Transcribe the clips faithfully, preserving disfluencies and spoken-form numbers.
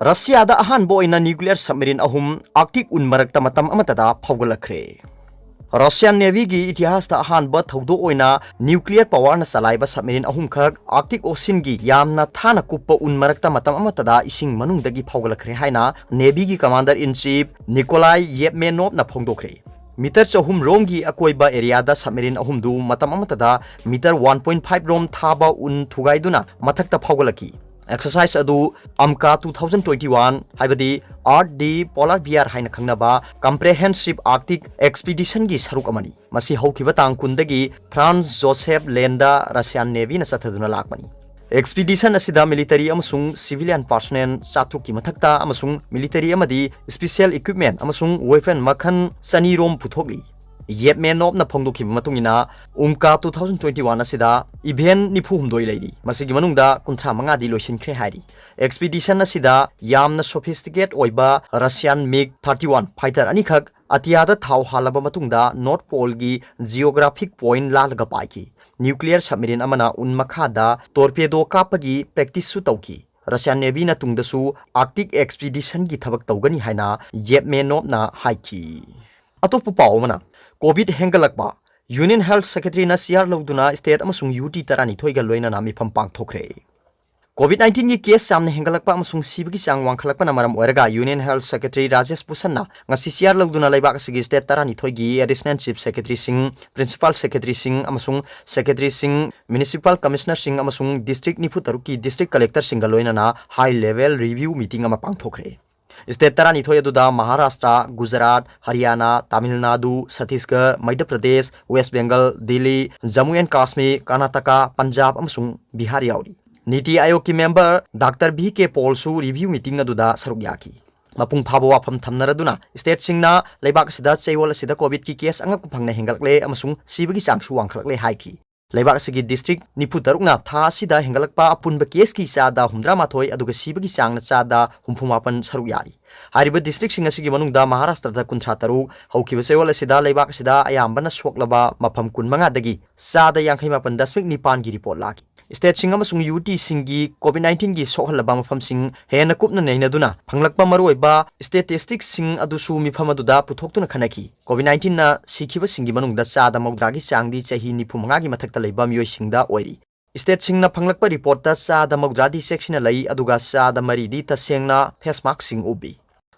ꯔꯁꯤꯌꯥꯗ ꯑꯍꯥꯟꯕ ꯑꯣꯏꯅ nuclear submarine ꯑꯍꯨꯝ Arctic ꯎꯟ ꯃꯔꯛꯇ ꯃꯇꯝ ꯑꯃꯠꯇꯗ ꯐꯥꯎꯒꯠꯂꯛꯈ꯭ꯔꯦ꯫ Russian Navyꯒꯤ ꯏꯇꯤꯍꯥꯁꯇ ꯑꯍꯥꯟꯕ ꯊꯧꯗꯣꯛ ꯑꯣꯏꯅ nuclear powerꯅ ꯆꯂꯥꯏꯕ submarine ꯑꯍꯨꯝꯈꯛ Arctic Oceanꯒꯤ ꯌꯥꯝꯅ ꯊꯥꯅ ꯀꯨꯞꯄ ꯎꯟ ꯃꯔꯛꯇ ꯃꯇꯝ ꯑꯃꯠꯇꯗ ꯏꯁꯤꯡ ꯃꯅꯨꯡꯗꯒꯤ ꯐꯥꯎꯒꯠꯂꯛꯈ꯭ꯔꯦ ꯍꯥꯏꯅ Navyꯒꯤ Commander in Chief Nikolai Yevmenovꯅ ꯐꯣꯡꯗꯣꯛꯈ꯭ꯔꯦ꯫ Meter ꯆꯍꯨꯝ ꯔꯣꯝꯒꯤ ꯑꯀꯣꯏꯕ areaꯗ submarine ꯑꯍꯨꯝꯗꯨ ꯃꯇꯝ ꯑꯃꯠꯇꯗ meter one point five ꯔꯣꯝ ꯊꯥꯕ ꯎꯟ ꯊꯨꯒꯥꯏꯗꯨꯅ ꯃꯊꯛꯇ ꯐꯥꯎꯒꯠꯂꯛꯈꯤ꯫ Exercise ꯑꯗꯨ UMCA two thousand twenty-one, ꯍꯥꯏꯕꯗꯤ Earth Day Polar Bear ꯍꯥꯏꯅ ꯈꯪꯅꯕ Comprehensive Arctic Expeditionꯒꯤ ꯁꯔꯨꯛ ꯑꯃꯅꯤ꯫ ꯃꯁꯤ ꯍꯧꯈꯤꯕ ꯇꯥꯡ ꯀꯨꯟꯗꯒꯤ France Joseph Landꯗ Russian Navyꯅ ꯆꯠꯊꯗꯨꯅ ꯂꯥꯛꯄꯅꯤ꯫ Expedition ꯑꯁꯤꯗ military ꯑꯃꯁꯨꯡ civilian personnel ꯆꯥꯇ꯭ꯔꯨꯛꯀꯤ ꯃꯊꯛꯇ ꯑꯃꯁꯨꯡ military ꯑꯃꯗꯤ special equipment ꯑꯃꯁꯨꯡ weapon ꯃꯈꯜ ꯆꯅꯤ ꯔꯣꯝ ꯄꯨꯊꯣꯛꯂꯤ꯫ Yevmenovꯅ ꯐꯣꯡꯗꯣꯛꯈꯤꯕ ꯃꯇꯨꯡ ꯏꯟꯅ, UMCA two thousand twenty-one ꯑꯁꯤꯗ event ꯅꯤꯐꯨ ꯍꯨꯝꯗꯣꯏ ꯂꯩꯔꯤ, ꯃꯁꯤꯒꯤ ꯃꯅꯨꯡꯗ ꯀꯨꯟꯊ꯭ꯔꯥ ꯃꯉꯥꯗꯤ ꯂꯣꯏꯁꯤꯟꯈ꯭ꯔꯦ ꯍꯥꯏꯔꯤ꯫ Expedition ꯑꯁꯤꯗ ꯌꯥꯝꯅ sophisticate ꯑꯣꯏꯕ Russian MiG thirty-one fighter ꯑꯅꯤꯈꯛ ꯑꯇꯤꯌꯥꯗ ꯊꯥꯎ ꯍꯥꯜꯂꯕ ꯃꯇꯨꯡꯗ North Poleꯒꯤ geographic point ꯂꯥꯜꯂꯒ ꯄꯥꯏꯈꯤ꯫ Nuclear submarine ꯑꯃꯅ ꯎꯟ ꯃꯈꯥꯗ torpedo ꯀꯥꯞꯄꯒꯤ practiceꯁꯨ ꯇꯧꯈꯤ꯫ Russian Navyꯅ ꯇꯨꯡꯗꯁꯨ Arctic Expeditionꯒꯤ ꯊꯕꯛ ꯇꯧꯒꯅꯤ ꯍꯥꯏꯅ Yevmenovꯅ ꯍꯥꯏꯈꯤ꯫ ꯑꯇꯣꯞꯄ ꯄꯥꯎ ꯑꯃꯅ, COVID ꯍꯦꯟꯒꯠꯂꯛꯄ꯫ Union Health Secretaryꯅ ꯆꯤꯌꯥꯔ ꯂꯧꯗꯨꯅ state ꯑꯃꯁꯨꯡ UT ꯇꯔꯥꯅꯤꯊꯣꯏꯒ ꯂꯣꯏꯅꯅ ꯃꯤꯐꯝ ꯄꯥꯡꯊꯣꯛꯈ꯭ꯔꯦ꯫ COVID nineteenꯒꯤ case ꯌꯥꯝꯅ ꯍꯦꯟꯒꯠꯂꯛꯄ ꯑꯃꯁꯨꯡ ꯁꯤꯕꯒꯤ ꯆꯥꯡ ꯋꯥꯡꯈꯠꯂꯛꯄꯅ ꯃꯔꯝ ꯑꯣꯏꯔꯒ Union Health Secretary ꯔꯥꯖꯦꯁ ꯚꯨꯁꯟꯅ ꯉꯁꯤ ꯆꯤꯌꯥꯔ ꯂꯧꯗꯨꯅ ꯂꯩꯕꯥꯛ ꯑꯁꯤꯒꯤ state ꯇꯔꯥꯅꯤꯊꯣꯏꯒꯤ Additional Chief Secretaryꯁꯤꯡ, Principal Secretaryꯁꯤꯡ ꯑꯃꯁꯨꯡ Secretaryꯁꯤꯡ, Municipal Commissionerꯁꯤꯡ ꯑꯃꯁꯨꯡ district ꯅꯤꯐꯨ ꯇꯔꯨꯛꯀꯤ district collectorꯁꯤꯡꯒ ꯂꯣꯏꯅꯅ high level review meeting ꯑꯃ ꯄꯥꯡꯊꯣꯛꯈ꯭ꯔꯦ꯫ State ꯇꯔꯥꯅꯤꯊꯣꯏ ꯑꯗꯨꯗ ꯃꯍꯥꯔꯥꯁꯇ꯭ꯔ, ꯒꯨꯖꯔꯥꯠ, ꯍꯔꯤꯌꯥꯅꯥ, ꯇꯥꯃꯤꯜ ꯅꯥꯗꯨ, ꯁꯠꯇꯤꯁꯒꯔ, ꯃꯙ꯭ꯌ ꯄ꯭ꯔꯗꯦꯁ, ꯋꯦꯁ ꯕꯦꯡꯒꯜ, ꯗꯤꯜꯂꯤ, ꯖꯝꯃꯨ ꯑꯦꯟ ꯀꯥꯁꯃꯤꯔ, ꯀꯔꯅꯥꯇꯀꯥ, ꯄꯟꯖꯥꯕ ꯑꯃꯁꯨꯡ ꯕꯤꯍꯥꯔ ꯌꯥꯎꯔꯤ꯫ ꯅꯤꯇꯤ ꯑꯥꯌꯣꯒꯀꯤ member Doctor V K Paulꯁꯨ review meeting ꯑꯗꯨꯗ ꯁꯔꯨꯛ ꯌꯥꯈꯤ꯫ ꯃꯄꯨꯡ ꯐꯥꯕ ꯋꯥꯐꯝ ꯊꯝꯅꯔꯗꯨꯅ stateꯁꯤꯡꯅ ꯂꯩꯕꯥꯛ ꯑꯁꯤꯗ ꯆꯌꯣꯜ ꯑꯁꯤꯗ COVIDꯀꯤ case ꯑꯉꯛꯄ ꯐꯪꯅ ꯍꯦꯟꯒꯠꯂꯛꯂꯦ ꯑꯃꯁꯨꯡ ꯁꯤꯕꯒꯤ ꯆꯥꯡꯁꯨ ꯋꯥꯡꯈꯠꯂꯛꯂꯦ ꯍꯥꯏꯈꯤ꯫ ꯂꯩꯕꯥꯛ ꯑꯁꯤꯒꯤ district ꯅꯤꯐꯨ ꯇꯔꯨꯛꯅ ꯊꯥ ꯑꯁꯤꯗ ꯍꯦꯟꯒꯠꯂꯛꯄ ꯑꯄꯨꯟꯕ caseꯀꯤ ꯆꯥꯗ ꯍꯨꯝꯗ꯭ꯔꯥ ꯃꯥꯊꯣꯏ ꯑꯗꯨꯒ ꯁꯤꯕꯒꯤ ꯆꯥꯡꯅ ꯆꯥꯗ ꯍꯨꯝꯐꯨ ꯃꯥꯄꯟ ꯁꯔꯨꯛ ꯌꯥꯔꯤ꯫ ꯍꯥꯏꯔꯤꯕ ꯗꯤꯁꯇ꯭ꯔꯤꯛꯁꯤꯡ ꯑꯁꯤꯒꯤ ꯃꯅꯨꯡꯗ ꯃꯍꯥꯔꯥꯁꯇ꯭ꯔꯗ ꯀꯨꯟꯊ꯭ꯔꯥ ꯇꯔꯨꯛ, ꯍꯧꯈꯤꯕ ꯆꯌꯣꯜ ꯑꯁꯤꯗ ꯂꯩꯕꯥꯛ ꯑꯁꯤꯗ ꯑꯌꯥꯝꯕꯅ ꯁꯣꯛꯂꯕ ꯃꯐꯝ ꯀꯨꯟꯃꯉꯥꯗꯒꯤ ꯆꯥꯗ ꯌꯥꯡꯈꯩ ꯃꯥꯄꯟ ꯗꯁꯃꯤꯛ ꯅꯤꯄꯥꯟꯒꯤ ꯔꯤꯄꯣꯔꯠ ꯂꯥꯛꯈꯤ꯫ ꯁ꯭ꯇꯦꯠꯁꯤꯡ ꯑꯃꯁꯨꯡ ꯌꯨ ꯇꯤꯁꯤꯡꯒꯤ ꯀꯣꯚꯤꯗ ꯅꯥꯏꯟꯇꯤꯟꯒꯤ ꯁꯣꯛꯍꯜꯂꯕ ꯃꯐꯝꯁꯤꯡ ꯍꯦꯟꯅ ꯀꯨꯞꯅ ꯅꯩꯅꯗꯨꯅ ꯐꯪꯂꯛꯄ ꯃꯔꯨꯑꯣꯏꯕ ꯁ꯭ꯇꯦꯇꯤꯁꯇꯤꯛꯁꯤꯡ ꯑꯗꯨꯁꯨ ꯃꯤꯐꯝ ꯑꯗꯨꯗ ꯄꯨꯊꯣꯛꯇꯨꯅ ꯈꯟꯅꯈꯤ꯫ ꯀꯣꯚꯤꯗ ꯅꯥꯏꯟꯇꯤꯟꯅ ꯁꯤꯈꯤꯕꯁꯤꯡꯒꯤ ꯃꯅꯨꯡꯗ ꯆꯥꯗ ꯃꯧꯗ꯭ꯔꯥꯒꯤ ꯆꯥꯡꯗꯤ ꯆꯍꯤ ꯅꯤꯐꯨ ꯃꯉꯥꯒꯤ ꯃꯊꯛꯇ ꯂꯩꯕ ꯃꯤꯑꯣꯏꯁꯤꯡꯗ ꯑꯣꯏꯔꯤ꯫ ꯁ꯭ꯇꯦꯠꯁꯤꯡꯅ ꯐꯪꯂꯛꯄ ꯔꯤꯄꯣꯔꯠꯇ ꯆꯥꯗ ꯃꯧꯗ꯭ꯔꯥꯗꯤ ꯆꯦꯛꯁꯤꯟꯅ ꯂꯩ, ꯑꯗꯨꯒ ꯆꯥꯗ ꯃꯔꯤꯗꯤ ꯇꯁꯦꯡꯅ ꯐꯦꯁ ꯃꯥꯛꯁꯤꯡ ꯎꯞꯄꯤ꯫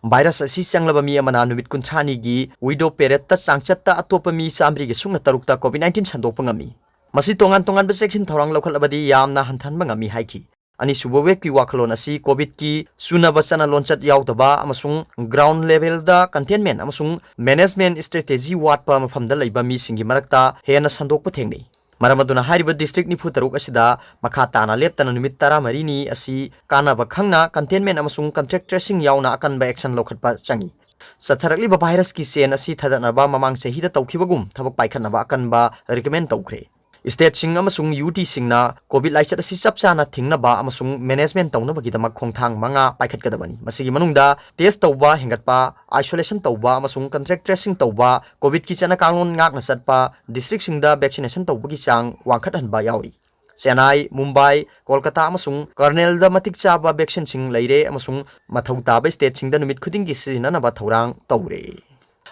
ꯚꯥꯏꯔꯁ ꯑꯁꯤ ꯆꯪꯂꯕ ꯃꯤ ꯑꯃꯅ ꯅꯨꯃꯤꯠ ꯀꯨꯟꯊ꯭ꯔꯥꯅꯤꯒꯤ ꯋꯤꯗꯣ ꯄꯦꯔꯦꯗꯇ ꯆꯥꯡꯆꯠꯇ ꯑꯇꯣꯞꯄ ꯃꯤ ꯆꯥꯃꯔꯤꯒ ꯁꯨꯞꯅ ꯇꯔꯨꯛꯇ ꯀꯣꯚꯤꯗ ꯅꯥꯏꯟꯇꯤꯟ ꯁꯟꯗꯣꯛꯄ ꯉꯝꯃꯤ꯫ ꯃꯁꯤ ꯇꯣꯉꯥꯟ ꯇꯣꯉꯥꯟꯕ ꯆꯦꯛꯁꯤꯟ ꯊꯧꯔꯥꯡ ꯂꯧꯈꯠꯂꯕꯗꯤ ꯌꯥꯝꯅ ꯍꯟꯊꯍꯟꯕ ꯉꯝꯃꯤ ꯍꯥꯏꯈꯤ꯫ ꯑꯅꯤꯁꯨꯕ ꯋꯦꯕꯀꯤ ꯋꯥꯈꯜꯂꯣꯟ ꯑꯁꯤ ꯀꯣꯚꯤꯗꯀꯤ ꯆꯨꯅꯕ ꯆꯠꯅ ꯂꯣꯟꯆꯠ ꯌꯥꯎꯗꯕ ꯑꯃꯁꯨꯡ ꯒ꯭ꯔꯥꯎꯟꯗ ꯂꯦꯚꯦꯜꯗ ꯀꯟꯇꯦꯟꯃꯦꯟ ꯑꯃꯁꯨꯡ ꯃꯦꯅꯦꯖꯃꯦꯟ ꯁ꯭ꯇ꯭ꯔꯦꯇꯦꯖꯤ ꯋꯥꯠꯄ ꯃꯐꯝꯗ ꯂꯩꯕ ꯃꯤꯁꯤꯡꯒꯤ ꯃꯔꯛꯇ ꯍꯦꯟꯅ ꯁꯟꯗꯣꯛꯄ ꯊꯦꯡꯅꯩ꯫ ꯃꯔꯝ ꯑꯗꯨꯅ ꯍꯥꯏꯔꯤꯕ ꯗꯤꯁꯇ꯭ꯔꯤꯛ ꯅꯤꯐꯨ ꯇꯔꯨꯛ ꯑꯁꯤꯗ ꯃꯈꯥ ꯇꯥꯅ ꯂꯦꯞꯇꯅ ꯅꯨꯃꯤꯠ ꯇꯔꯥꯃꯔꯤꯅꯤ ꯑꯁꯤ ꯀꯥꯟꯅꯕ ꯈꯪꯅ ꯀꯟꯇꯦꯟꯃꯦꯟ ꯑꯃꯁꯨꯡ ꯀꯟꯇꯦꯛ ꯇ꯭ꯔꯦꯁꯤꯡ ꯌꯥꯎꯅ ꯑꯀꯟꯕ ꯑꯦꯛꯁꯟ ꯂꯧꯈꯠꯄ ꯆꯪꯏ꯫ ꯆꯠꯊꯔꯛꯂꯤꯕ ꯚꯥꯏꯔꯁꯀꯤ ꯆꯦꯟ ꯑꯁꯤ ꯊꯥꯗꯠꯅꯕ ꯃꯃꯥꯡ ꯆꯍꯤꯗ ꯇꯧꯈꯤꯕꯒꯨꯝ ꯊꯕꯛ ꯄꯥꯏꯈꯠꯅꯕ ꯑꯀꯟꯕ ꯔꯤꯀꯃꯦꯟ ꯇꯧꯈ꯭ꯔꯦ꯫ ꯁ꯭ꯇꯦꯠꯁꯤꯡ ꯑꯃꯁꯨꯡ ꯌꯨ ꯇꯤꯁꯤꯡꯅ ꯀꯣꯚꯤꯗ ꯂꯥꯏꯆꯠ ꯑꯁꯤ ꯆꯞ ꯆꯥꯅ ꯊꯤꯡꯅꯕ ꯑꯃꯁꯨꯡ ꯃꯦꯅꯦꯖꯃꯦꯟ ꯇꯧꯅꯕꯒꯤꯗꯃꯛ ꯈꯣꯡꯊꯥꯡ ꯃꯉꯥ ꯄꯥꯏꯈꯠꯀꯗꯕꯅꯤ꯫ ꯃꯁꯤꯒꯤ ꯃꯅꯨꯡꯗ ꯇꯦꯁ ꯇꯧꯕ ꯍꯦꯟꯒꯠꯄ, ꯑꯥꯏꯁꯣꯂꯦꯁꯟ ꯇꯧꯕ ꯑꯃꯁꯨꯡ ꯀꯟꯇꯦꯛ ꯇ꯭ꯔꯦꯁꯤꯡ ꯇꯧꯕ, ꯀꯣꯚꯤꯗꯀꯤ ꯆꯠꯅ ꯀꯥꯡꯂꯣꯟ ꯉꯥꯛꯅ ꯆꯠꯄ, ꯗꯤꯁꯇ꯭ꯔꯤꯛꯁꯤꯡꯗ ꯚꯦꯛꯁꯤꯅꯦꯁꯟ ꯇꯧꯕꯒꯤ ꯆꯥꯡ ꯋꯥꯡꯈꯠꯍꯟꯕ ꯌꯥꯎꯔꯤ꯫ ꯆꯦꯟꯅꯥꯏ, ꯃꯨꯝꯕꯥꯏ, ꯀꯣꯜꯀꯇꯥ ꯑꯃꯁꯨꯡ ꯀꯔꯅꯦꯜꯗ ꯃꯇꯤꯛ ꯆꯥꯕ ꯚꯦꯛꯁꯤꯟꯁꯤꯡ ꯂꯩꯔꯦ ꯑꯃꯁꯨꯡ ꯃꯊꯧ ꯇꯥꯕ ꯁ꯭ꯇꯦꯠꯁꯤꯡꯗ ꯅꯨꯃꯤꯠ ꯈꯨꯗꯤꯡꯒꯤ ꯁꯤꯖꯤꯟꯅꯅꯕ ꯊꯧꯔꯥꯡ ꯇꯧꯔꯦ꯫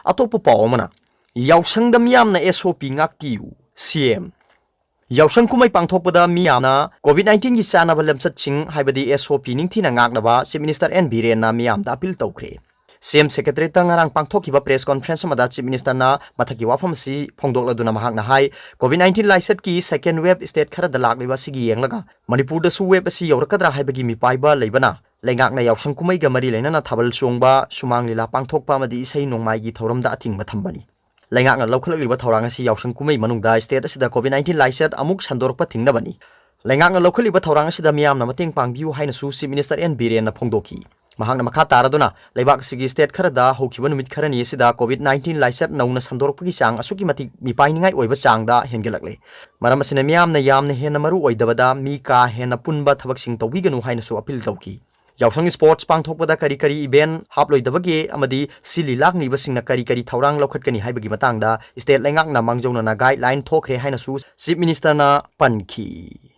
ꯑꯇꯣꯞꯄ ꯄꯥꯎ ꯑꯃꯅ, ꯌꯥꯎꯁꯪꯗ ꯃꯤꯌꯥꯝꯅ ꯑꯦꯁ ꯑꯣ ꯄꯤ ꯉꯥꯛꯄꯤꯌꯨ, ꯁꯤ ꯑꯦꯝ꯫ ꯌꯥꯎꯁꯪ ꯀꯨꯝꯍꯩ ꯄꯥꯡꯊꯣꯛꯄꯗ ꯃꯤꯌꯥꯝꯅ ꯀꯣꯚꯤꯗ ꯅꯥꯏꯟꯇꯤꯟꯒꯤ ꯆꯥꯅꯕ ꯂꯝꯆꯠꯁꯤꯡ, ꯍꯥꯏꯕꯗꯤ ꯑꯦꯁ ꯑꯣ ꯄꯤ ꯅꯤꯡꯊꯤꯅ ꯉꯥꯛꯅꯕ ꯆꯤꯐ ꯃꯤꯅꯤꯁꯇꯔ ꯑꯦꯟ ꯕꯤꯔꯦꯟꯅ ꯃꯤꯌꯥꯝꯗ ꯑꯄꯤꯜ ꯇꯧꯈ꯭ꯔꯦ꯫ ꯁꯤ ꯑꯦꯝ ꯁꯦꯀ꯭ꯔꯦꯇꯔꯤꯌꯦꯠꯇ ꯉꯔꯥꯡ ꯄꯥꯡꯊꯣꯛꯈꯤꯕ ꯄ꯭ꯔꯦꯁ ꯀꯣꯟꯐꯔꯦꯟꯁ ꯑꯃꯗ ꯆꯤꯐ ꯃꯤꯅꯤꯁꯇꯔꯅ ꯃꯊꯛꯀꯤ ꯋꯥꯐꯝ ꯑꯁꯤ ꯐꯣꯡꯗꯣꯛꯂꯗꯨꯅ ꯃꯍꯥꯛꯅ ꯍꯥꯏ, ꯀꯣꯚꯤꯗ ꯅꯥꯏꯟꯇꯤꯟ ꯂꯥꯏꯆꯠꯀꯤ ꯁꯦꯀꯦꯟ ꯋꯦꯕ ꯁ꯭ꯇꯦꯠ ꯈꯔꯗ ꯂꯥꯛꯂꯤꯕ ꯑꯁꯤꯒꯤ ꯌꯦꯡꯂꯒ ꯃꯅꯤꯄꯨꯔꯗꯁꯨ ꯋꯦꯕ ꯑꯁꯤ ꯌꯧꯔꯛꯀꯗ꯭ꯔꯥ ꯍꯥꯏꯕꯒꯤ ꯃꯤꯄꯥꯏꯕ ꯂꯩꯕꯅ ꯂꯩꯉꯥꯛꯅ ꯌꯥꯎꯁꯪ ꯀꯨꯝꯍꯩꯒ ꯃꯔꯤ ꯂꯩꯅꯅ ꯊꯥꯕꯜ ꯆꯣꯡꯕ, ꯁꯨꯃꯥꯡ ꯂꯤꯂꯥ ꯄꯥꯡꯊꯣꯛꯄ ꯑꯃꯗꯤ ꯏꯁꯩ ꯅꯣꯡꯃꯥꯏꯒꯤ ꯊꯧꯔꯝꯗ ꯑꯊꯤꯡꯕ ꯊꯝꯕꯅꯤ꯫ ꯂꯩꯉꯥꯛꯅ ꯂꯧꯈꯠꯂꯛꯂꯤꯕ ꯊꯧꯔꯥꯡ ꯑꯁꯤ ꯌꯥꯎꯁꯪ ꯀꯨꯝꯍꯩ ꯃꯅꯨꯡꯗ ꯁ꯭ꯇꯦꯠ ꯑꯁꯤꯗ ꯀꯣꯚꯤꯗ ꯅꯥꯏꯟꯇꯤꯟ ꯂꯥꯏꯆꯠ ꯑꯃꯨꯛ ꯁꯟꯗꯣꯔꯛꯄ ꯊꯤꯡꯅꯕꯅꯤ꯫ ꯂꯩꯉꯥꯛꯅ ꯂꯧꯈꯠꯂꯤꯕ ꯊꯧꯔꯥꯡ ꯑꯁꯤꯗ ꯃꯤꯌꯥꯝꯅ ꯃꯇꯦꯡ ꯄꯥꯡꯕꯤꯌꯨ ꯍꯥꯏꯅꯁꯨ ꯆꯤꯐ ꯃꯤꯅꯤꯁꯇꯔ ꯑꯦꯟ ꯕꯤꯔꯦꯟꯅ ꯐꯣꯡꯗꯣꯛꯈꯤ꯫ ꯃꯍꯥꯛꯅ ꯃꯈꯥ ꯇꯥꯔꯗꯨꯅ, ꯂꯩꯕꯥꯛ ꯑꯁꯤꯒꯤ ꯁ꯭ꯇꯦꯠ ꯈꯔꯗ ꯍꯧꯈꯤꯕ ꯅꯨꯃꯤꯠ ꯈꯔꯅꯤ ꯑꯁꯤꯗ ꯀꯣꯚꯤꯗ ꯅꯥꯏꯟꯇꯤꯟ ꯂꯥꯏꯆꯠ ꯅꯧꯅ ꯁꯟꯗꯣꯔꯛꯄꯒꯤ ꯆꯥꯡ ꯑꯁꯨꯛꯀꯤ ꯃꯇꯤꯛ ꯃꯤꯄꯥꯏꯅꯤꯡꯉꯥꯏ ꯑꯣꯏꯕ ꯆꯥꯡꯗ ꯍꯦꯟꯒꯠꯂꯛꯂꯦ꯫ ꯃꯔꯝ ꯑꯁꯤꯅ ꯃꯤꯌꯥꯝꯅ ꯌꯥꯝꯅ ꯍꯦꯟꯅ ꯃꯔꯨ ꯑꯣꯏꯗꯕꯗ ꯃꯤ ꯀꯥ ꯍꯦꯟꯅ ꯄꯨꯟꯕ ꯊꯕꯛꯁꯤꯡ ꯇꯧꯕꯤꯒꯅꯨ ꯍꯥꯏꯅꯁꯨ ꯑꯄꯤꯜ ꯇꯧꯈꯤ꯫ ꯌꯥꯎꯁꯪ sports ꯄꯥꯡꯊꯣꯛꯄꯗ ꯀꯔꯤ ꯀꯔꯤ event ꯍꯥꯞꯂꯣꯏꯗꯕꯒꯦ ꯑꯃꯗꯤ ꯁꯤꯜꯂꯤ ꯂꯥꯡꯂꯤꯕꯁꯤꯡꯅ ꯀꯔꯤ ꯀꯔꯤ ꯊꯧꯔꯥꯡ ꯂꯧꯈꯠꯀꯅꯤ ꯍꯥꯏꯕꯒꯤ ꯃꯇꯥꯡꯗ state ꯂꯩꯉꯥꯛꯅ ꯃꯥꯡꯖꯧꯅꯅ guideline ꯊꯣꯛꯈ꯭ꯔꯦ ꯍꯥꯏꯅꯁꯨ Chief Minister ꯅ ꯄꯟꯈꯤ꯫